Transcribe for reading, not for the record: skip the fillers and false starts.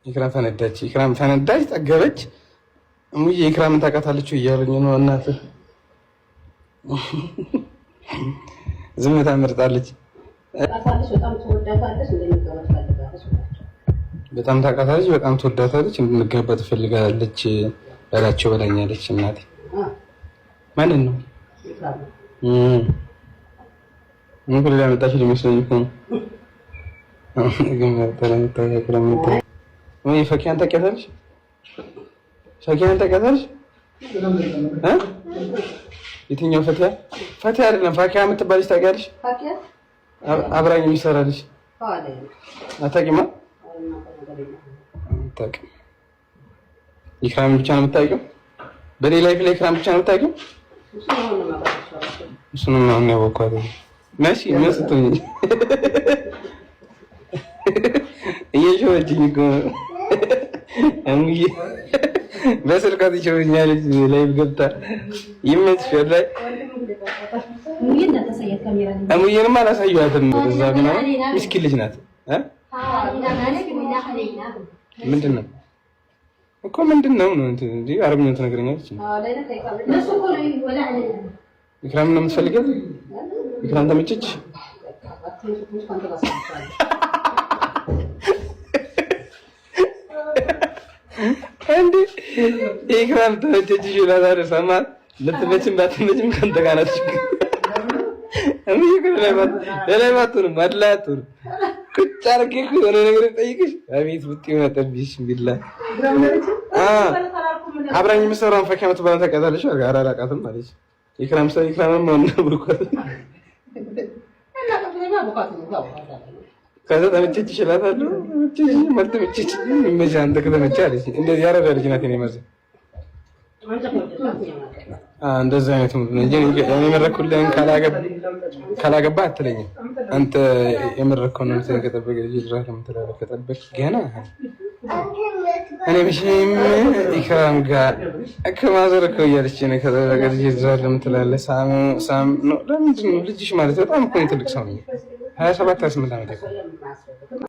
ኢክራም ፈነዳች፣ ኢክራም ፈነዳች፣ ጠገበች። እሙዬ ኢክራምን ታውቃታለች እያሉኝ ነው። እናትህ ዝምታ መርጣለች። በጣም ታውቃታለች፣ በጣም ትወዳታለች፣ እንድንጋባ ትፈልጋለች በላቸው በላኛለች። እናቴ ማንን ነው ምን ሁሉ ያመጣች ሊመስለኝ እኮ ነው። ወይ ፈኪያን ታውቂያታለሽ? ፈኪያን ታውቂያታለሽ? የትኛው ፈቲያ? ፈቲያ አይደለም ፋኪያ የምትባለች ታውቂያለሽ? አብራኝ የሚሰራልሽ አታውቂማ? አታውቂም። ኢክራም ብቻ ነው የምታውቂው? በኔ life ላይ ኢክራም ብቻ ነው የምታውቂው? እሱንም አሁን ያወኳት መሲ ምን ስትሆኝ እየሾመችኝ እኮ ነው። እሙዬ በስልኳ ትሾመኛለች። live ገብታ ይመችሽ። ወላሂ እሙዬንማ አላሳየኋትም። እዛ ምናምን ምስኪን ልጅ ናት። ምንድን ነው እኮ ምንድን ነው ነው እንጂ አረብኛውን ትነግረኛለች። ኢክራም ነው የምትፈልገው? ኢክራም ተመቸች? እንዴ ኢክራም ተመቸች ይላታል። ሰማት ልትመችም ባትመችም ከአንተ ጋር ናት። ሌላ ባትሆንም አድላይ አትሆንም። ቁጭ አድርጌ እኮ የሆነ ነገር ጠይቅሽ አቤት ውጤ መጠብሽ ቢላ አብራኝ የምትሰራውን ፈኪያ የምትባለው ታውቃታለሽ? ኧረ አላውቃትም አለች። ኢክራም ሰው ኢክራምም ማን ነው ብርኳት ከዛ ተመቸች እችላታለሁ ተመቸች ይመችህ አንተ ከተመቸህ አለች። እንደዚህ ያረዳ ልጅ ናት የኔ መርዝ እንደዚህ አይነት ነው እንጂ እኔ የመረኩልህን ካላገባ አትለኝም። አንተ የመረከውን ነው ከጠበቀ ልጅ ድራህ ለምትላለህ ከጠበቅ ገና እኔ መቼም ኢክራም ጋር ከማዘር እኮ እያለች ነው። ከጠበቀ ልጅ ድራህ ለምትላለህ ሳም ሳም ነው። ለምንድን ነው ልጅሽ ማለት በጣም እኮ ነው ትልቅ ሰው ነው። 27 28 ዓመት እኮ